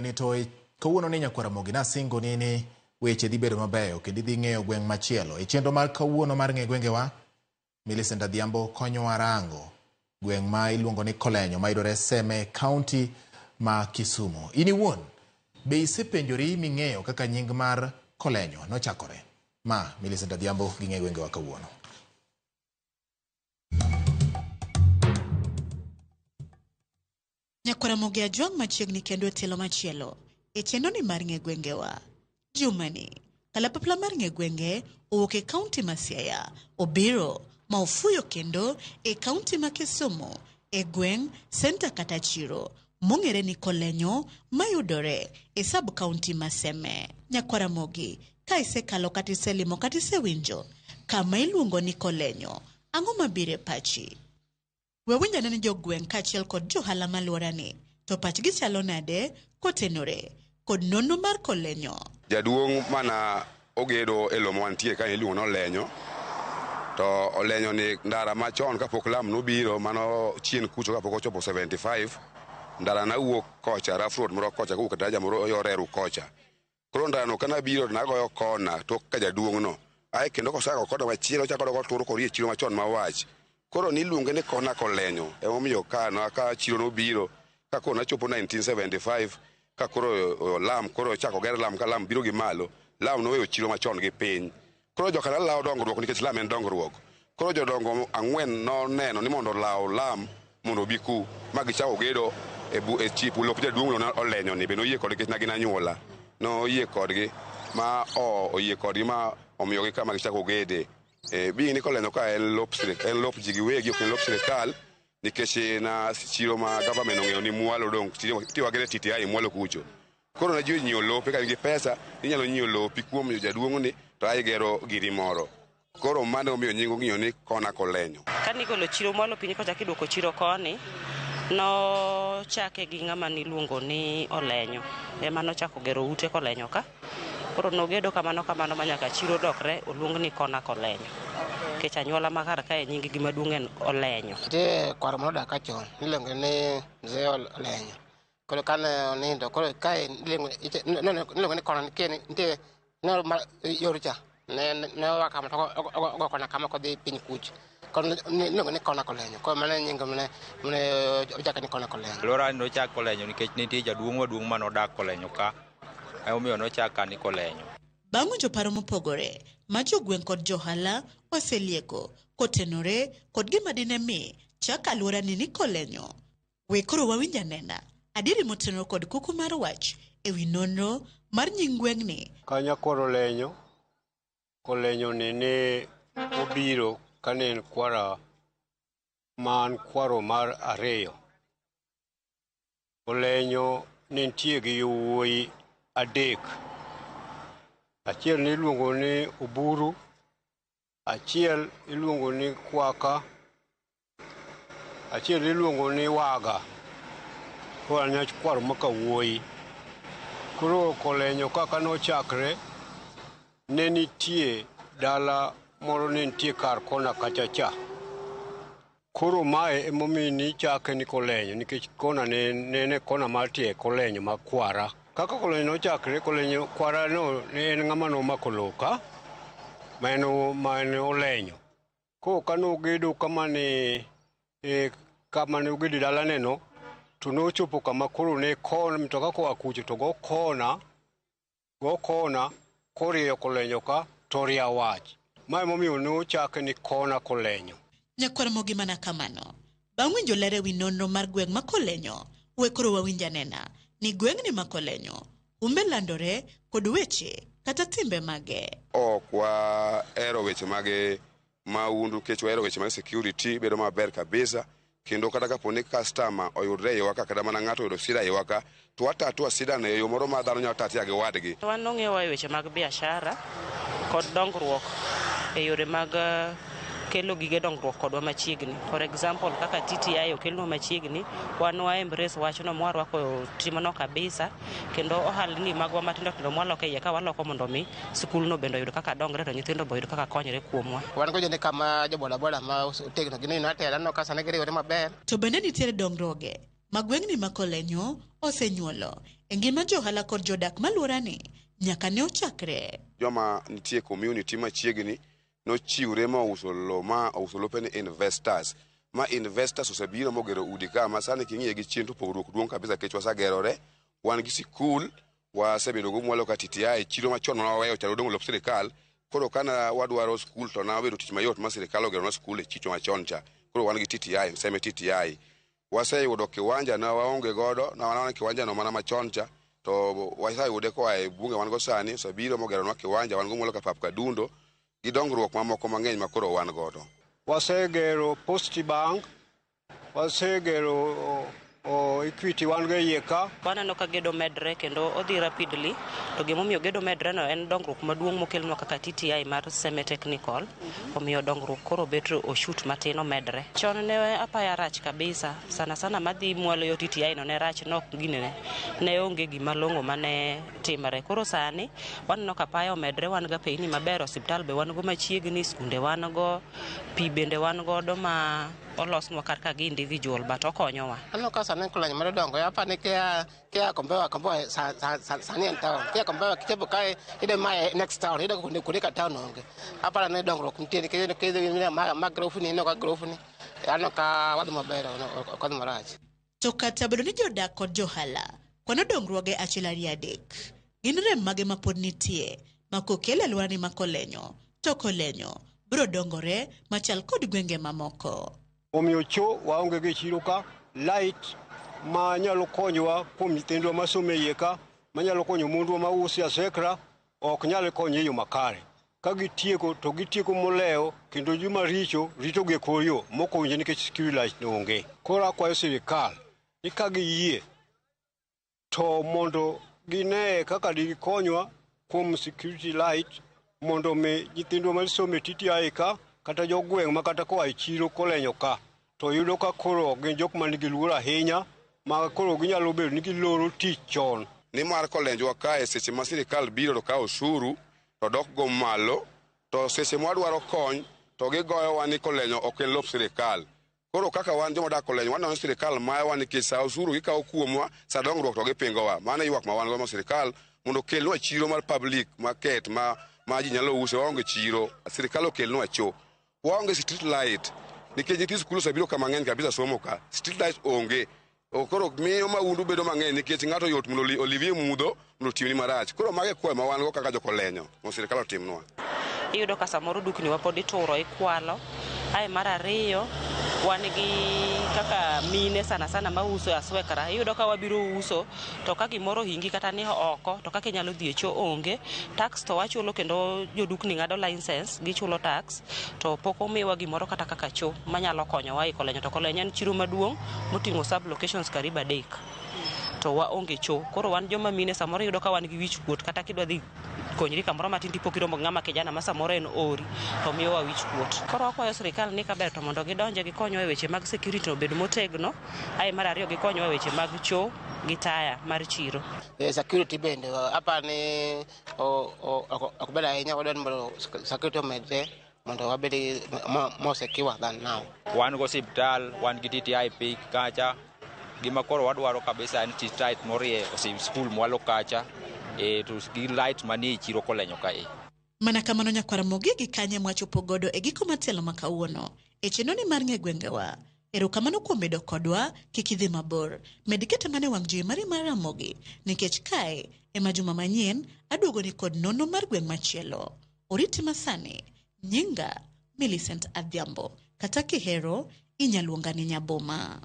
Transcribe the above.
Ni to e kawuono ni nyakwar Ramogi nasingo ni ni weche dhi bedo mabeyo kendo idhi ng'eyo gweng' machielo. E chenro mar kawuono mar ng'e gwengewa, Millicent Adhiambo konyowa rango gweng' ma iluongo ni Kolenyo mayudore Seme County ma Kisumu. In iwuon, be isepenjori ming'eyo kaka nying mar Kolenyo nochakore? Ma Millicent Adhiambo gi ng'e gwengewa kawuono. Nyakwar Ramogi Ajwang' machiegni kendo e tielo machielo e chenroni mar ng'e gwengewa. Jumani, kalapapla mar ng'e gwenge owuok e kaunti ma Siaya, obiro ma ofuyo kendo e kaunti ma Kisumu e gweng' senta kata chiro mong'ere ni Kolenyo mayudore e sub kaunti ma Seme. Nyakwar Ramogi, ka isekalo kata iselimo kata isewinjo kama iluongo ni Kolenyo, ang'o mabiro e pachi? We winj ane ni jogweng' kaachiel kod johala malworani to pachgi chalo nade kotenore kod nonro mar Kolenyo. Jaduong' mana ogedo e lowo ma wantie ka iluongo ni Olenyo. To Olenyo ni ndara machon kapok lam nobiro mano chien kucho kapok ochopo 75, ndara nawuok kocha rough road moro kocha kowuok e daraja moro yo reru kocha. Koro ndarano ka nabiro to nagoyo kona tok ka jaduong'no. Ae kendo kosako kona machielo ochako odok oturo korie chiro machon mawach. Koro niluonge ni kona kolenyo. Emomiyo ka na ka chiro nobiro ka koro nachopo 1975 ka koro lam koro ochako ger lam ka lam biro gi malo lam noweyo chiro machon gi piny. Koro joka lawo dongruok nikech lam en dongruok. Koro jodongo ang'wen noneno ni mondo olaw lam mondo obi ku ma gichako gedo e, bu, e chip lop jaduong' no olenyo ni be noyie kodgi nikech ne gin anyuola. Noyie kodgi ma o, oyie kodgi ma omiyogi kama gichako gede. E, being ni kolenyo ka en lop en lop ji giwegi ok en lop sirikal nikech na chiro ma government ong'eyo ni mwalo dong' tiwa gere TTI mwalo kucho. Koro ne ji onyiewo lope ka in gi pesa inyalo nyiewo lopi kuom jaduong'ni to ae igero giri moro. Koro mano omiyo nying ong'iyo ni kona kolenyo. Kane igolo chiro mwalo piny kocha kiduoko chiro koni, nochake gi ng'ama niluongo ni Olenyo. Ema nochako gero ute Kolenyo ka. Koro nogedo kamano kamano ma nyaka chiro dokre oluong ni kona Kolenyo. Nikech anyuola ma kar kae nying gi maduong' en Olenyo. Nitie kwaro moro odak ka chon, niluonge ni Mzee Olenyo. Koro kane onindo, koro kae niluongo ni kona nitie nitie ne ma yor cha ne ne oa kama to ogo kona kama kodhi piny kuch. Koro niluongo ni kona kolenyo. Koro mano e nying mane mane ochake ni kona kolenyo. Alwora ni nochak Kolenyo nikech nitie jaduong' maduong' ma nodak Kolenyo ka, emomiyo nochak ka ni Kolenyo. Bang' winjo paro mopogore ma jogweng' kod johala oselieko kotenore kod gima dine mi chak alworani ni Kolenyo, We koro wawinj anena adieri motenore kod kuku mar wach e wi nonro mar nying gweng'ni. Ka nyakwar Olenyo, Kolenyo ni ne obiro kane en kwara ma an kwaro mar ariyo. Olenyo ne nitie gi yowuoyi adek. Achiel ne iluongo ni Oburu, achiel iluongo ni Kwaka, Achiel iluongo ni Waga, koro an nyakwar maka wuoyi. Koro Kolenyo kaka nochakre, ne nitie dala moro ne nitie kar kona kacha cha. Koro mae emomiyo nichake ni Kolenyo nikech kona ne ne en kona mar tie Kolenyo ma kwara. Kaka Kolenyo nochakre, Kolenyo kwara no ne en ng'ama nomako lowo ka, ma en ma en Olenyo. Koro kane ogedo kama ne e, kama ne ogedo dalane no, to nochopo kama koro ne kona mtoka koa kucho to go kona, go kona korieyo Kolenyo ka to ria wach. Ma emomiyo nochake ni kona Kolenyo. Nyakwar Mogi mana kamano. Bang' winjo ler e wi nonro mar gweng' ma Kolenyo, we koro wawinj anena ni gweng'ni ma Kolenyo humbe landore kod weche kata timbe mage. Ok wahero weche mag mahundu nikech wahero weche mag security bedo maber kabisa kendo kata kapo ni customer oyudre e iwa ka kata mana ng'ato oyudo sida e iwa ka to watatua sida no e yo moro ma dhano nyalo tatia gi wadgi. Wan ong'ewa e weche mag biashara kod dongruok e yore mag kelo gige dongruok kodwa machiegni. For example, kaka TTI okelnwa machiegni, wan wa embrace wachno mwarwako timno kabisa kendo ohalni magwa matindo tindo mwaloko e iye ka waloko mondo mi skulno bende oyud kaka dongre to nyithindo be oyud kaka konyre kuomwa. Wan gojo ni kama jo bodaboda ma otegno gin United aneno ka sani giriwore maber. To bende nitiere dongruoge ma gweng'ni ma Kolenyo osenyuolo e ngima johala kod jodak maluorani nyaka ne ochakre. Joma nitie community machiegni nochiwre ma ouso lo ma ouso lope ne investors ma investors osebiro mogero udi ka ma sani king'iye gi chien to pogruok duong' kabisa nikech wasegerore wan gi sikul wasebedo go mwalo ka TTI chiro machon ma waweyo cha odong' lop sirikal koro kana wadwaro skul to nabedo tich mayot ma sirikal ogeronwa skul e chicho machon cha koro wan gi TTI Mseme TTI waseyudo kiwanja na waonge godo na wan kiwanja no mana machon cha to waseyude koa e bunge wan go sani osebiro mogeronwa kiwanja wan go mwalo ka pap kadundo gi dongruok mamoko mang'eny ma koro wan godo. Wasegero Post Bank, wasegero Equity wan go e iye ka. Waneno ka gedo medre kendo odhi rapidly to gimomiyo gedo medre no en dongruok maduong' mokelnwa kaka TTI mar Seme Technical omiyo dongruok koro bet oshut matin omedre. Chon ne apaya rach kabisa sana sana madhi mwalo yo TTI no ne rach nok ginene ne onge gima long'o mane timre. Koro sani waneno ka apaya omedre wan ga peyni maber osiptal be wan go machiegni skunde wan go pi bende wan godo ma olosnwa kar ka gi individual but okonyowa. Aneno ka sani Kolenyo medo dongo apani kia Kombewa sani en town kia Kombewa kichopo kae iyudo mae next town iyudo kuonde ka town onge. Aparo ni dongruok nitie nikech ma grofni ineno ka grofni aneno ka wadhi maber ok wadhi marach. To kata bedo ni jodak kod johala kwano dongruoge achiel ariyo adek, gin rem mage mapod nitie ma kokel e alworani ma Kolenyo to Kolenyo biro dongore machal kod gwenge mamoko. Omiyo cho waonge go e chiro ka, light ma nyalo konyowa kuom nyithindwa masomo e iye ka, manyalo konyo mondwa mauso e asekra, ok nyal konyo e yo makare. Ka gitieko to gitieko molewo kendo joma richo ritogi e kor yo mok owinjo nikech security light onge. Koro akwayo sirikal ni ka giyie to mondo gine kaka digikonywa kuom security light mondo mi nyithindwa masomo e TTI ka kata jogweng' ma kata koa e chiro Kolenyo ka to yudo ka koro ok gin jok manigi luoro ahinya ma koro ginyalo bedo ni giloro tich chon. Nimar Kolenjwa kae seche ma sirikal biro to kawo osuru to dok go malo to seche mwadwaro kony to gigoyowa ni Kolenyo ok en lop sirikal. Koro kaka wan joma odak Kolenyo waneno ni sirikal mayowa nikech sa osuru gikawo kuomwa sa dongruok to gipingowa. Mano e ywak ma wan go ma sirikal mondo okelnwa chiro mar public market ma ji nyalo use waonge chiro. Sirikal okelnwa cho. Waonge street light nikech nyithi skul osebiro ka mang'eny kabisa somo ka. Street light onge. Koro miyo maundu bedo mang'eny nikech ng'ato yot mondo olivie mudho mondo otimni marach. Koro mago e kwayo ma wan go kaka jokolenyo mondo sirikal otimnwa. Iyudo ka samoro dukni wa pod ituro ikwalo. Ae mar ariyo wan gi kaka mine sana sana mauso e aswekra iyudo ka wabiro uso to ka gimoro ohingi kata ni oko to kaka inyalo dhi e cho onge. Tax to wachulo kendo jodukni ng'ado license gichulo tax to pok omiwa gimoro kata kaka cho manyalo konyowa e Kolenyo to Kolenyo en chiro maduong' moting'o sub locations karibu 3 to waonge cho. Koro wan joma mine samoro iyudo ka wan gi wich kuot kata kidwa dhi konyri kamoro matin tipo kiromo gi ng'ama kijana ma samoro en ori to miyowa wich kuot. Koro wakwayo sirikal ni kaber to mondo gidonje gikonywa e weche mag security obed motegno. Ae mar ariyo gikonywa e weche mag cho gi taya mar chiro. Security bende apani ok ber ahinya wadwaro ni mondo security omedre mondo wabed more secure than now. Wan go osiptal, wan gi TTI pik kacha. Gima koro wadwaro kabisa en street light morie skul mwalo kacha to gi light manie e chiro Kolenyo kae. Mana kamano nyakwar Ramogi gi kanye mwachopo godo e giko matielo ma kawuono e chenro ni mar ng'e gwengewa. Erokamano kuom bedo kodwa, kik idhi mabor. Med kete mana e wang' jowi mari mar Ramogi nikech kae ema juma manyien aduogoni kod nonro mar gweng' machielo. Oriti masani, nyinga Millicent Adhiambo, kata kihero inyaluonga ni Nyaboma.